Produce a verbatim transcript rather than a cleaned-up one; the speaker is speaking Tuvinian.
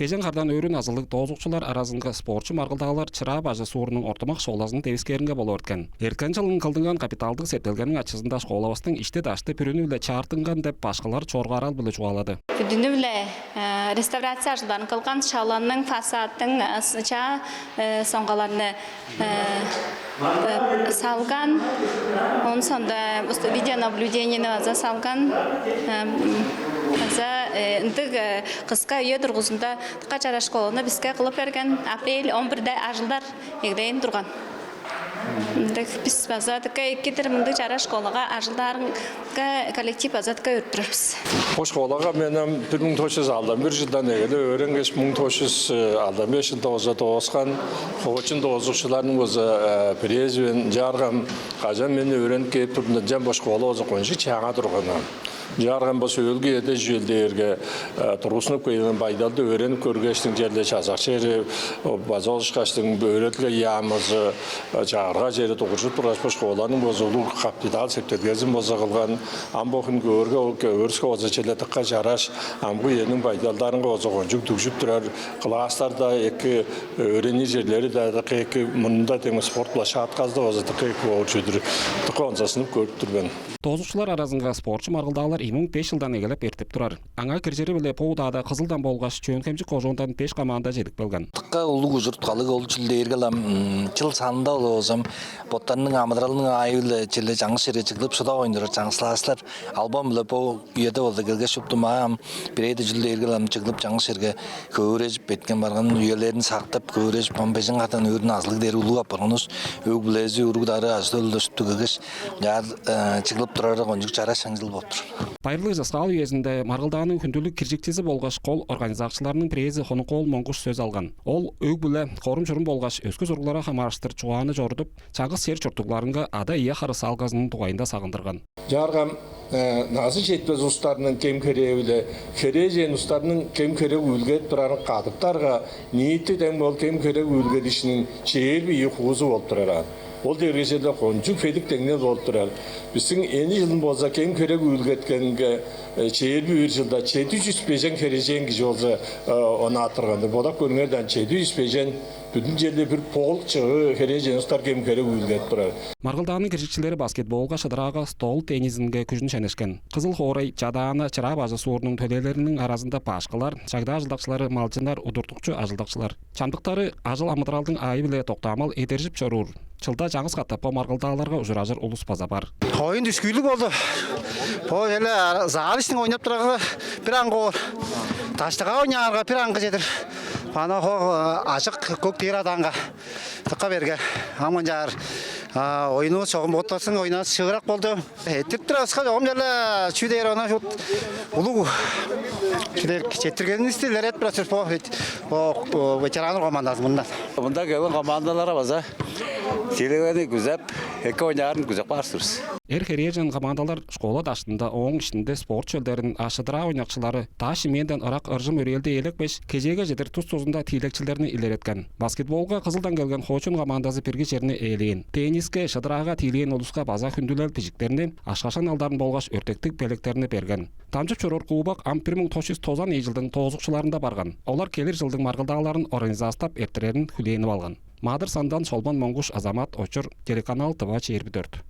Бежен хардан өрү назылыг доозукчулар аразынга спортчу маргылдаалар Чыраа-Бажы суурунуң ортумак школазының девискээринге болуп эрткен. Эрткен чылын кылдынган капиталдыг септелгениң ачызында школавыстың ишти-дашты бүрүнү-биле чаартынган деп, башкылар чоргаарал-биле чугаалады. Бүдүнү-биле реставрация ажылдарын кылган, шаланның, фасадтың чаа соңгаларны салган, оон соонда видеонаблюдениени база салган. База ындыг кыска үе дургузунда дыка чараш школаны биске кылып берген. Апрель он бирде ажылдар эгелээн турган. Ындыг бис база дыка эки-дир мындыг чараш школага ажылдаарынга. Коллектив база дыка өөрүп турар бис. Бо школага мен ам бир муң тос чүс алдан бир чылдан эгелеп өөренгеш, муң тос чүс алдан беш чылда база дооскан. Хоочун доозукчуларның база бирээзи мен. Чааргам кажан мен өөренип кээп турдум, ынчан бо школа база кончуг чаңа турган. Чааргам бо сөөлгү үеде чүвел дээрге тургузунуп келген байдалды өөренип көргештиң, черле чазак чери база ол ышкаштың өөредилге яамызы, чагырга чери дугуржуп тургаш, бо школаның база улуг капитал септелгезин база кылган. Ам бо хүн көөрге, ол көөрүске база черле дыка чараш, амгы үениң байдалдарынга база кончуг дүгжүп турар. Класстарда эки, өөренир черлери-даа дыка эки, мурнунда дең спорт площадказы-даа база дыка эки боор чүве-дир. Дыка онзазынып көрүп тур мен. Доозукчулар аразынга спортчу маргылдаалар ийи муң беш чылдан эгелеп эртип турар. Аңаа киржири-биле бо удаада Кызылдан болгаш Чөөн-Хемчик кожуундан беш команда чедип келген. Дыка улуг ужур-уткалыг ол чүл дээрге-ле ам чыл санында болза, боттарының амыдыралының аайы-биле черле чаңгыс черге чыглып, шыдап ойнадырар чаңгыс класстар албан-биле бо үеде болза келгеш, шупту маа ам бирээде чүл дээрге-ле ам чыглып, чаңгыс черге хөөрежип, эрткен-барган үелерин сактып, хөөрежип, ам бежен хардан өрү назылыг дээр улуг апарган улус, өг-бүлези, уруг-дары, ажы-төлү-ле шупту келгеш, чаар чыглып турары кончуг чараш шаңчыл болуп тур. Байырлыг часкаал үезинде маргылдааның хүндүлүг киржикчизи болгаш кол организакчыларының бирээзи Хонук-оол Монгуш сөс алган. Ол өг-бүле, корум-чурум болгаш өске чуругларга хамаарыштыр чугааны чорудуп, чаңгыс чер чурттугларынга ада-ие харыысалгазының дугайында сагындырган. Чааргам назы четпес улустарның кем-херээ-биле херээжен улустарның кем-херек үүлгедип турарын кадыптарга, ниити дең бол кем-херек үүлгедиишиниң чээрби ийи хуузу болуп турар аан. Ол дээрге черле кончуг бедик деңнел болуп турар. Бистиң эни чылын болза кем-херек үүлгеткенге чээрби бир чылда чеди чүс бежен херээжен кижи болза онааттырган-дыр. Бодап көрүңер даан, чеди чүс бежен, бүдүн черле бир полк чыгыы херээжен улустар кем-херек үүлгедип турар. Маргылдааның киржикчилери баскетболга, шыдыраага, стол теннизинге күжүн шенешкен. Кызыл хоорай, Чадаана, Чыраа-Бажы суурунуң төлээлериниң аразында башкылар, чагда ажылдакчылары, малчыннар, удуртукчу ажылдакчылар. Чамдыктары ажыл-амыдыралдың аайы-биле доктаамал эдержип чоруур. Чылда чаңгыс катап бо маргылдааларга ужуражыр улус база бар. Оюн дүшкүүрлүг болду. Бо черле зал иштинге ойнап турарга бир аңгы боор. Даштыгаа ойнаарга бир аңгы чедир. Бана хо ажык көк дээр адаанга дыка берге. Ам ынчаар оюнувус чогум боттарсың, оюнувус шыырак болду. Эрттирип турарывыска чогум черле чүү дээр, ону шут улуг чүү дээр, четтиргенивисти илередип турар бис бо ветераннар командазы мурнундан. Мында келген командаларга база тиилелгени күзеп, эки ойнаарын күзеп каар бис. Эр херээжен командалар школа даштында, ооң иштинде спорт шөлдерин, а шыдыраа ойнакчылары даш-шимээнден ырак ыржым өрээлди ээлепкеш, кежээге чедир тус-тузунда тиилекчилерни илереткен. Баскетболга Кызылдан келген Хоочун командазы бирги черни ээлээн. Тенниске, шыдыраага тиилээн улуска база хүндүлел бижиктерни, акша-шаңналдарын болгаш өртектиг белектерни берген. Дамчып чоруур кубок ам бир муң тос чүс тозан ийи чылдың доозукчуларында барган. Олар келир чылдың маргылдааларын организастап эрттирерин хүлээнип алган. Маадыр Сандан, Шолбан Монгуш, Азамат Очур, телеканал «Тыва чээрби дөрт».